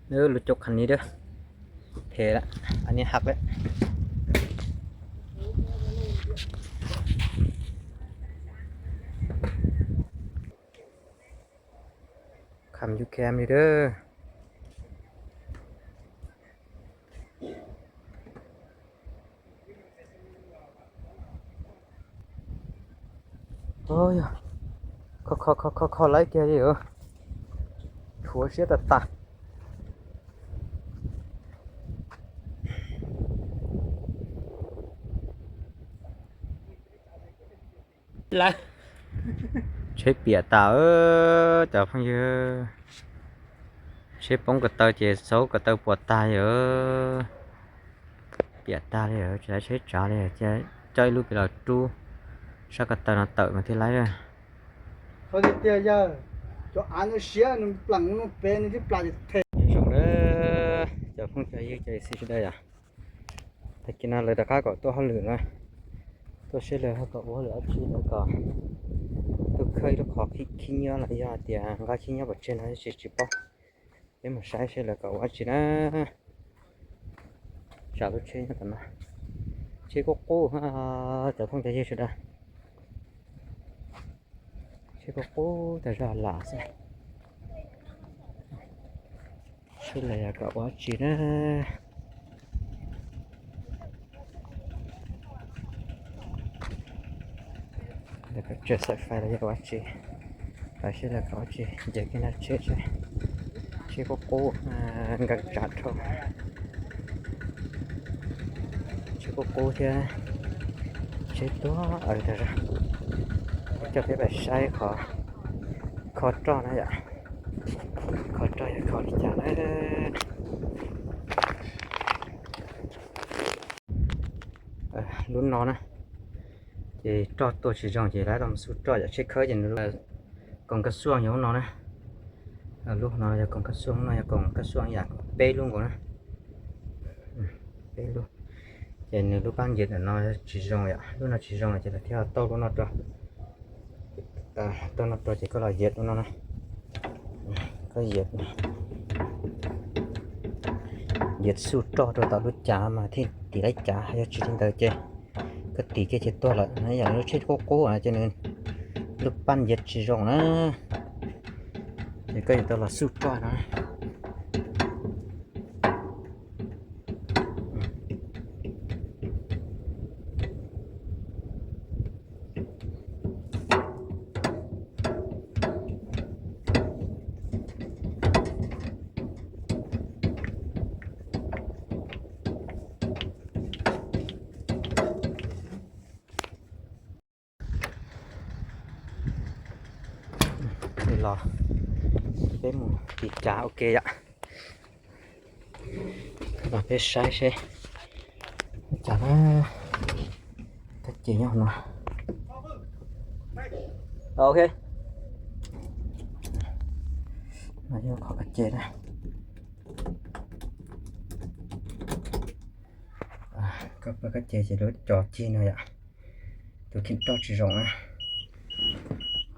Lub caum kham ni dab, phem lawm, a ni hab lawm. Kham yus kham li dab. Kho kho kho kho lawv kiag li os. Thuav siab tas tas. Lawv, tsheb piam tas cov phooj ywg. Tsheb poob ko taw ces xauv ko taw puas tag li os. Piam tag li os, tsis laib tsheb tsav li, coj ib lub pem los rub sab ko taw no tawm mas thiaj laib. Qhov tiag tiag yog cov av no siab, nws plam no pem nws twb plam them. Zoo na, cov phooj cov ywg cov xib sawv daws yom. Tag kis no lawv rov qab kom tuaj hauj lwm na, tuaj saib lawv ho kom ua hauj lwm dab tsi lawv kom tuaj khawb ib lub qhov khib nyiab los yog tias nqa khib nyiab pov tseg no tsis tsis paub. Peb mus saib saib lawv kom ua dab tsi na. Tsam lub tsheb nyob tom no, tsheb qub qub, cov phooj cov ywg sawv daws. Tsheb qub qub tas zog lam xwb. Saib lawv yog kom ua dab tsi na. Lawv kom tsaws xaim fais los yog ua dab tsi. Saib lawv kom ua dab tsi, nce kiag nab tsheb seb. Tsheb qub qub, nkees tsav dhau. Tsheb qub qub thiab tsheb tuag aws tas zog. Coj peb pais saib qhov kho roj na yom. Kho roj yog kho li cas na. Lub no na, ces roj tuaj tsis zoo ces lawv los xu roj yom, tsheb khawb ces nws koom kab xuaj yog lub no na. Lub no yog koom kab xuaj, lub no yog koom kab xuaj yam peb lub nkaus na. Peb lub. Ces nws lub pab nyiav ntawm no tsis zoo yom, lub no tsis zoo ces lawv thiaj tau lub no rau. Tau no rau ces koj los yiav lub no na. Koj yiav, yiav xu roj rau tom lub cav mas thiaj tiv laib cav, yog tsis li ntawd ces koj tiv kiag ces tuag lawm na. Yam lub tsheb qub qub ces nws lub pab nyiav tsis zoo na, ces koj yuav tau los xu roj no. Los peb mus tiv cav ua ke yom. Los peb saib seb cas na. Kab ces nyob no. Ok. No yog qhov kab ces na. Koj pab kab ces ces lawv cov cig no yom. Tus khim roj tsis zoo na.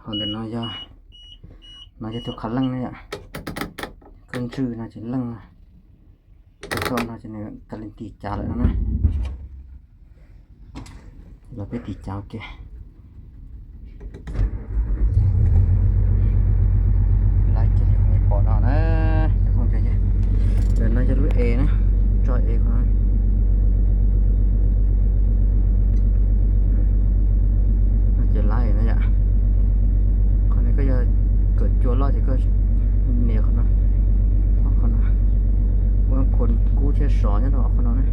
Ho ntawm no yog, no yog tus qhov leej na yom. Koj ntswj no ces leej na. Tus txoj no ces nws kav leej tiv cav lawm no na. Los peb tiv cav ua ke. Lawv cia li pom no na, cov phooj cov ywg. Ntawm no yog lub es na, tso es qhov no. No ces lawv na yom. Qhov no koj yog kawm cua loj ces koj nias qhov no, ob qhov no. Ua khoom kub thiab sov nyob rau ob qhov no na.